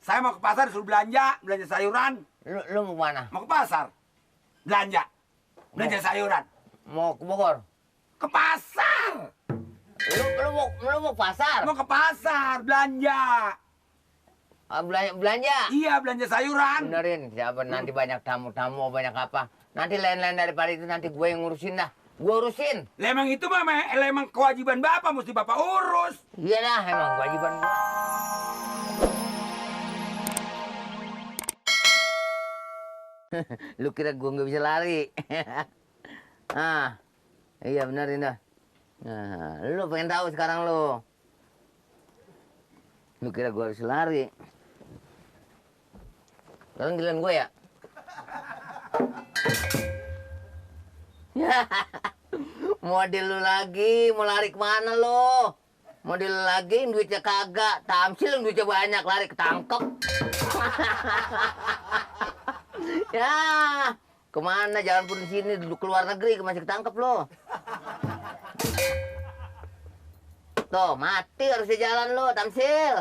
Saya mau ke pasar disuruh belanja sayuran. Lu mau mana? Mau ke pasar. Belanja sayuran. Mau ke Bogor? Ke pasar. Lu mau ke pasar? Mau ke pasar, belanja. Belanja? Iya, belanja sayuran. Benerin, siapa nanti banyak tamu-tamu, banyak apa. Nanti lain-lain daripada itu nanti gue yang ngurusin dah. Gue urusin. Emang itu mah emang kewajiban Bapak, mesti Bapak urus. Iya dah, emang kewajiban gue. Lu kira gue nggak bisa lari? Ah, iya benerin dah. Nah, lu pengen tahu sekarang lu? Lu kira gue harus lari? Sekarang giliran gue ya? Model lu lagi, mau lari kemana lu? Model lu lagi, duitnya kagak. Tamsil duitnya banyak, lari ketangkep. Ya, kemana jalan pun di sini, duduk ke luar negeri, masih ketangkep lo. Tuh, mati harusnya jalan lo, Tamsil.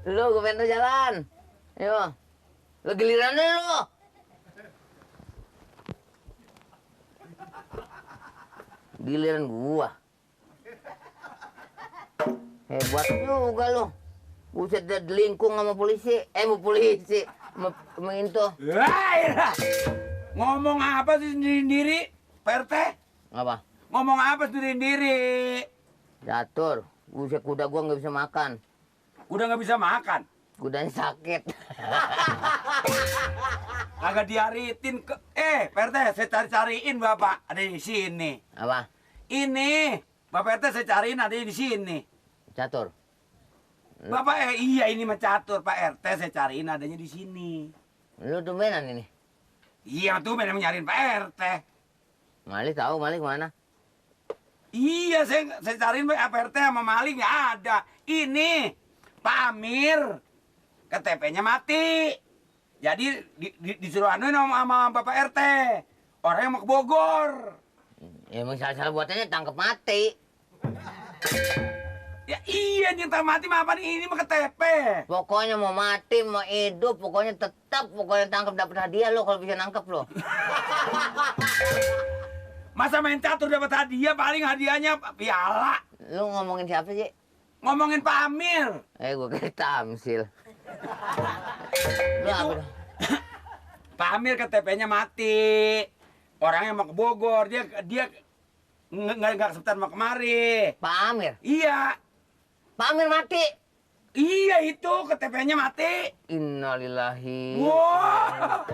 Lu, gue pengen jalan. Ayo, lu giliran lu. Giliran gua. Hebat juga lu. Buset dah delingkung sama polisi. Mau polisi. Sama itu. Ngomong apa sih sendiri-sendiri, Pak RT? Apa? Ngomong apa sendiri-sendiri? Catur. Buset kuda gua nggak bisa makan. Udah nggak bisa makan? Kudanya sakit. Agak diaritin ke... Pak RT, saya cari-cariin Bapak. Ada di sini. Apa? Ini. Bapak RT saya cariin ada di sini. Catur. Bapak, iya ini mah catur Pak RT, saya cariin adanya di sini. Lu tumbenan ini? Iya tuh memang nyariin Pak RT. Malik tahu Malik mana? Iya, saya cariin Pak RT sama Malik nggak ada. Ini Pak Amir, KTP-nya mati. Jadi disuruh anuin sama Bapak RT. Orang yang mau ke Bogor. Ya emang salah buatannya tangkap mati. Ya iya, nyinta mati mah apa nih? Ini mah KTP. Pokoknya mau mati, mau hidup, pokoknya tetap, pokoknya tangkap dapat hadiah lo kalau bisa nangkep lo. Masa main catur dapat hadiah, paling hadiahnya piala. Lu ngomongin siapa sih? Ngomongin Pak Amir. Gue kira Tamsil. Lu apa dah? Pak Amir KTP-nya mati. Orangnya mau ke Bogor, dia nggak sebentar mau kemari. Pak Amir? Iya. Pak Amir mati? Iya itu, KTP-nya mati. Innalillahi. Wah.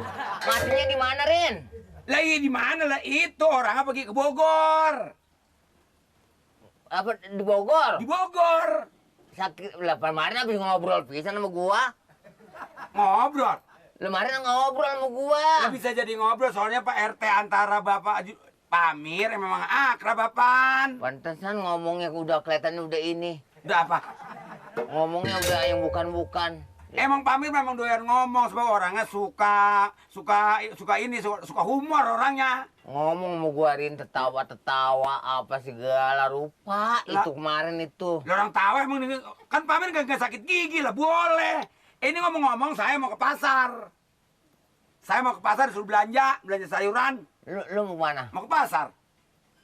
Matinya di mana, Rin? Lah iya di mana lah itu, orangnya pergi ke Bogor. Apa di Bogor? Di Bogor. Sakit lah, kemarin habis ngobrol pisan sama gua. Ngobrol. Kemarin ngobrol sama gua. Lah bisa jadi ngobrol soalnya Pak RT antara Bapak Pak Amir yang memang akrab apaan. Pantesan ngomongnya udah kelihatannya udah ini. Udah apa? Ngomongnya udah yang bukan-bukan. Emang Pak Amir memang doyan ngomong sebab orangnya suka humor orangnya. Ngomong mau gua Rin tertawa apa segala rupa lah, itu kemarin itu. Orang tawa emang kan Pak Amir gak sakit gigi lah boleh. Ini ngomong-ngomong saya mau ke pasar. Saya mau ke pasar disuruh belanja sayuran. Lu mau mana? Mau ke pasar.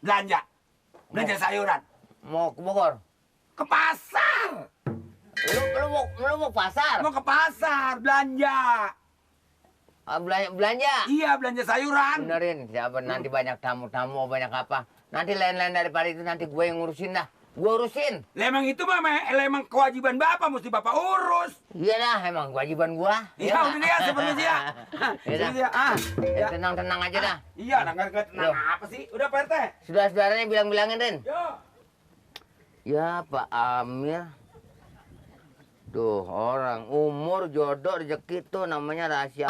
Belanja sayuran. Mau ke Bogor? Ke pasar. Lu mau pasar? Mau ke pasar belanja. Belanja? Iya, belanja sayuran. Benerin, siapa nanti banyak tamu-tamu, banyak apa. Nanti lain-lain daripada itu nanti gue yang ngurusin dah. Gue urusin. Emang itu mah emang kewajiban Bapak, mesti Bapak urus. Iya dah, emang kewajiban gua. Iya, udah dia seperti dia. Ya, Ya. tenang-tenang aja dah. Iya, nggak tenang apa sih? Udah Pak RT. Saudara-saudaranya bilang-bilangin, Rin. Yo. Ya, Pak Amir. Tuh, orang umur, jodoh, rezeki tuh namanya rahasia.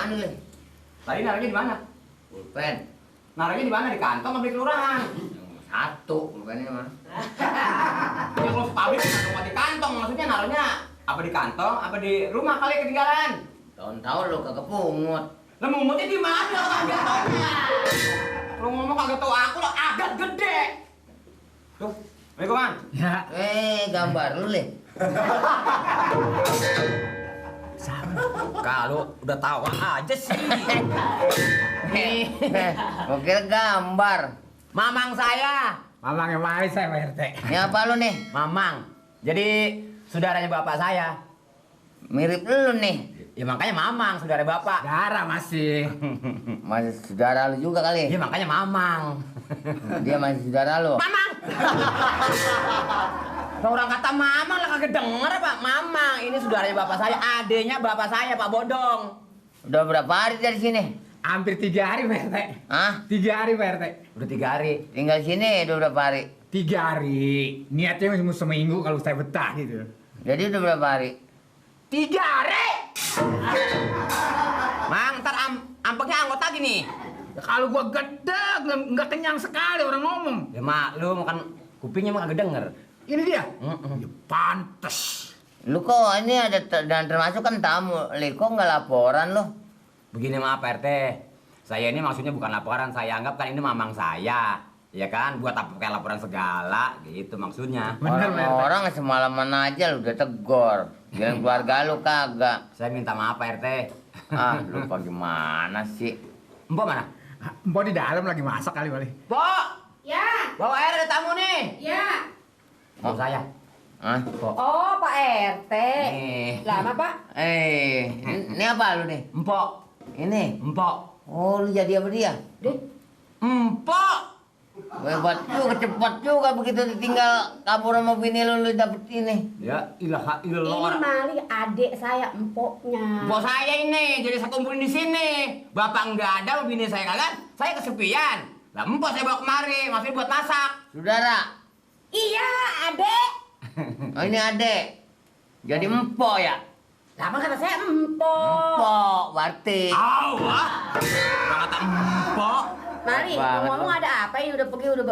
Tadi naruhnya di mana? Pulpen. Naruhnya di mana? Di kantong atau di kelurahan? Satu, pulpennya mah. Ya kalau pabrik naruh di kantong, maksudnya naruhnya apa di kantong? Apa di rumah kali ketinggalan? Tahun-tahun lu kagak pungut. Lah mumutnya di mana? Kagak taunya. Lu ngomong kagak tahu aku lo agak gede. Tuh, Assalamualaikum, Man. Ya. Gambar lu, Le. Kalau udah tawa aja sih. Oke, gambar. Mamang saya. Mamang yang manis saya Pak RT. Ini apa lu nih? Mamang. Jadi saudaranya bapak saya. Mirip lu nih. Ya makanya Mamang, saudara bapak. Darah masih. Masih saudara lu juga kali. Ya makanya Mamang. Dia masih saudara lu. Mamang. Orang kata Mamang lah kagak denger Pak. Mamang, ini saudaranya bapak saya, adenya bapak saya Pak Bodong. Udah berapa hari dari sini? Hampir 3 hari Pak RT. Hah? 3 hari Pak RT. Udah 3 hari. Tinggal sini udah berapa hari? 3 hari. Niatnya cuma seminggu kalau saya betah gitu. Jadi udah berapa hari? 3 hari. Mang, ntar ampeknya anggot lagi nih. Ya, kalau gua gedeg nggak kenyang sekali orang ngomong. Ya maklum kan kupingnya mah kagak denger. Ini dia. Mm-mm. Ya, pantes. Lu kok ini ada dan termasuk kan tamu. Kok nggak laporan lu? Begini maaf Pak RT. Saya ini maksudnya bukan laporan, saya anggap kan ini mamang saya. Ya kan, buat apa kayak laporan segala gitu maksudnya. Bener, Pak RT. Orang semalaman aja lu udah tegor. Jangan keluarga lu kagak. Saya minta maaf Pak RT. Ah, lu gimana sih? Mbok mana? Mbok di dalam lagi masak kali kali. Pok, Ya, bawa air ada tamu nih. ya. Mau saya. Hah? Pok. Oh, Pak RT. Nih. Lama, Pak? Ini apa lu nih? Empok, Ini? empok. Oh, lu jadi apa dia? Deh, Empok. Hebat juga, cepat juga begitu ditinggal kabur sama bini lu dapet ini. Ya ilaha ini illallah. Mali adik saya, empoknya. Empok saya ini jadi saya kumpulin di sini. Bapak nggak ada, bini saya kagak. Saya kesepian. Lah empok saya bawa kemari, maksudnya buat masak. Saudara, Iya, adik. oh ini adek. Jadi empok ya? Lama kata saya empok. Empok, berarti. Awah. Kalau kata empok. Mali, Banget, ngomong ada apa ini udah pergi udah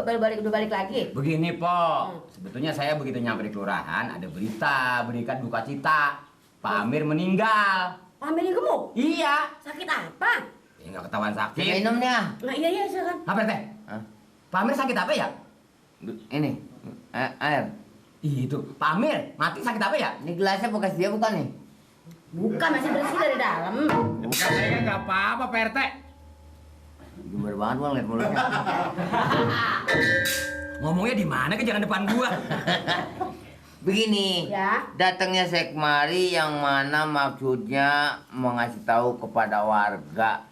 balik lagi. Begini, Po. Sebetulnya saya begitu nyampe di kelurahan, ada berita, berikan duka cita. Pak Amir meninggal. Ambil ini gemuk. Iya. Sakit apa? Ya nggak ketahuan sakit. Minum nih ah. Nah, iya silakan. Apa teh? Hah? Pak Amir sakit apa ya? Ini, air. Ih, itu. Pak Amir mati sakit apa ya? Ini gelasnya bekas dia bukan nih? Bukan, masih bersih dari dalam. Bukan saya nggak apa-apa Pak RT. Gembar banget gua ngeliat mulutnya. Ngomongnya di mana ke jangan depan gua. Begini, Ya. datangnya saya kemari yang mana maksudnya mau ngasih tahu kepada warga.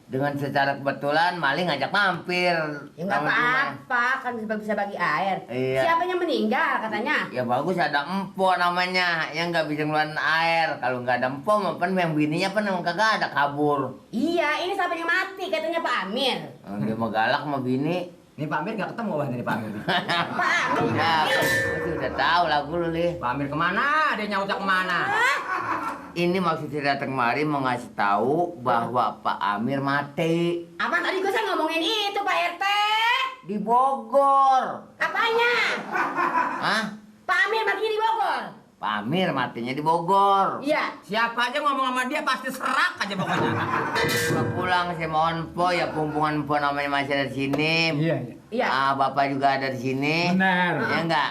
Dengan secara kebetulan maling ngajak mampir. Ya nggak sama rumah. apa-apa, kan bisa bagi air. Iya. Siapa yang meninggal katanya? Ya bagus ada empok namanya yang nggak bisa ngeluarin air. Kalau nggak ada empok, mapan yang bininya kan emang kagak ada kabur. Iya, ini siapa yang mati katanya Pak Amir. Dia mah galak sama bini. Nih Pak Amir nggak ketemu wah dari Pak Amir. Pak Amir. Ya, gua sih udah tahu lagu lu nih. Pak Amir kemana? Dia nyautak kemana? Ini maksudnya datang kemari mau ngasih tahu bahwa Pak Amir mati Apa tadi gue ngomongin itu Pak RT? di Bogor. Apanya? Hah? Pak Amir matinya di Bogor. Pak Amir matinya di Bogor. Iya. Siapa aja ngomong sama dia pasti serak aja pokoknya. Gua pulang saya mohon po ya pumpungan po namanya masih ada di sini. Iya. Iya. Bapak juga ada di sini. Benar. Ya enggak?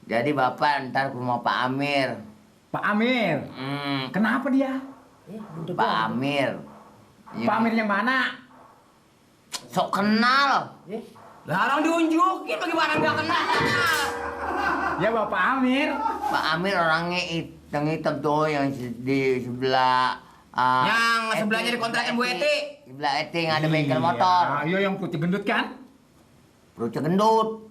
Jadi Bapak ntar ke rumah Pak Amir. Pak Amir. Kenapa dia? Pak Amir. Pak Amir yang mana? Sok kenal. Lah orang diunjukin bagaimana nggak kenal? Ya Bapak Amir. Pak Amir orangnya hitam tuh yang di sebelah Yang sebelahnya dikontrakin Bu Eti. Sebelah Eti yang ada bengkel motor. Iya yang putih gendut kan? Perutnya gendut.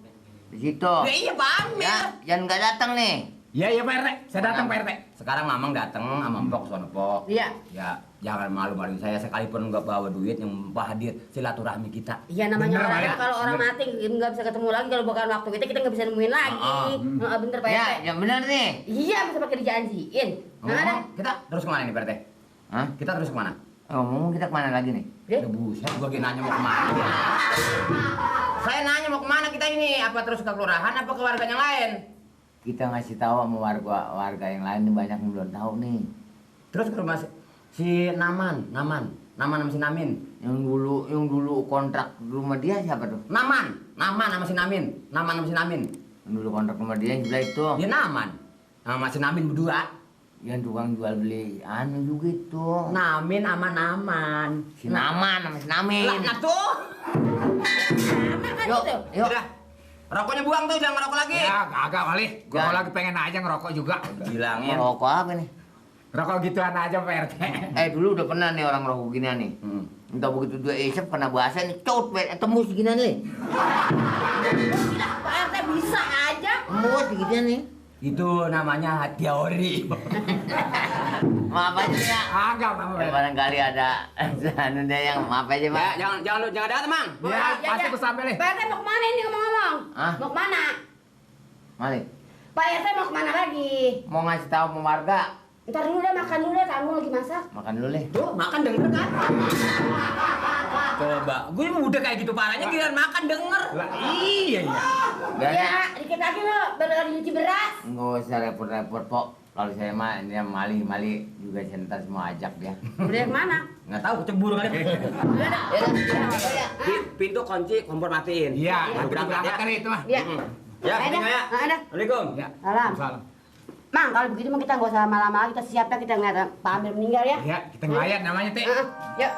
Di situ. Ya iya Pak Amir. Ya, jangan nggak datang nih. Iya Pak RT. Saya datang Pak RT. Sekarang Mamang dateng sama Mpok sono Pok. Iya. Ya jangan malu-maluin saya sekalipun nggak bawa duit yang hadir silaturahmi kita. Iya namanya Bener, orang Pak, ya? kalau orang Bener. mati nggak bisa ketemu lagi kalau bukan waktu kita nggak bisa nemuin lagi. Bener Pak Ya, RT. yang benar nih. Iya, bisa pakai dijanjiin. Nah, ada. Kita terus kemana nih Pak RT? Hah? Kita terus kemana? Ngomong kita kemana lagi nih? Deh. Ya buset, gua lagi nanya mau kemana. Saya nanya mau kemana kita ini? Apa terus ke kelurahan apa ke warga yang lain? Kita ngasih tahu sama warga yang lain nih banyak yang belum tahu nih. Terus ke rumah si Naman sama si Namin. Yang dulu kontrak rumah dia siapa tuh? Naman sama si Namin. Naman sama si Namin. Dulu kontrak sama dia yang sebelah itu. Dia Naman. Sama Mas Namin berdua. Yang tukang jual beli anu juga itu. Namin aman-aman. Si Naman sama si Namin. Nah tuh. Sama kan Yuk, itu. yuk. Udah. Rokoknya buang tuh, jangan ngerokok lagi. Ya kagak kali. Gua Ya. lagi pengen aja ngerokok juga. Bilangin. Rokok apa nih? Rokok gituan aja Pak RT. Dulu udah pernah nih orang rokok ginian nih. Entah begitu dia isep kena bahasa nih, caut tembus ginian nih. Gila, Pak RT bisa aja. Tembus ginian nih. Itu namanya teori. Maaf aja ya. Agak Pak Ya, RT. barangkali ada anu deh yang maaf aja, Pak. Ya, jangan ada, Mang. Ya, pasti aku sampai nih. Pak RT mau kemana ini ngomong-ngomong? Hah? Mau kemana? Malik, Pak RT mau kemana lagi? mau ngasih tahu sama warga. Ntar dulu deh, makan dulu deh, kamu lagi masak. Makan dulu deh. Tuh, makan denger kan? Coba, gue udah kayak gitu parahnya giliran makan denger. Lah iya. Dan Ya, dikit lagi lo, baru lagi nyuci beras. nggak usah repot-repot, Pok. Kalau saya mah dia Mali juga sentar semua ajak dia. Udah yang mana? Nggak tahu, kecebur kali. Udah dah. Ya. Pintu kunci, kompor matiin. Iya, Nah, nanti berangkat berangkat ya. kali itu mah. Ya. Ya, Ada. tinggal ya. Ada. Assalamualaikum. Ya. Salam. Salam. Mang, kalau begitu mah kita nggak usah lama-lama, kita siap ya, kita ngeliat Pak Amir meninggal ya. Ya, kita ngelayat namanya, Teh. Yuk.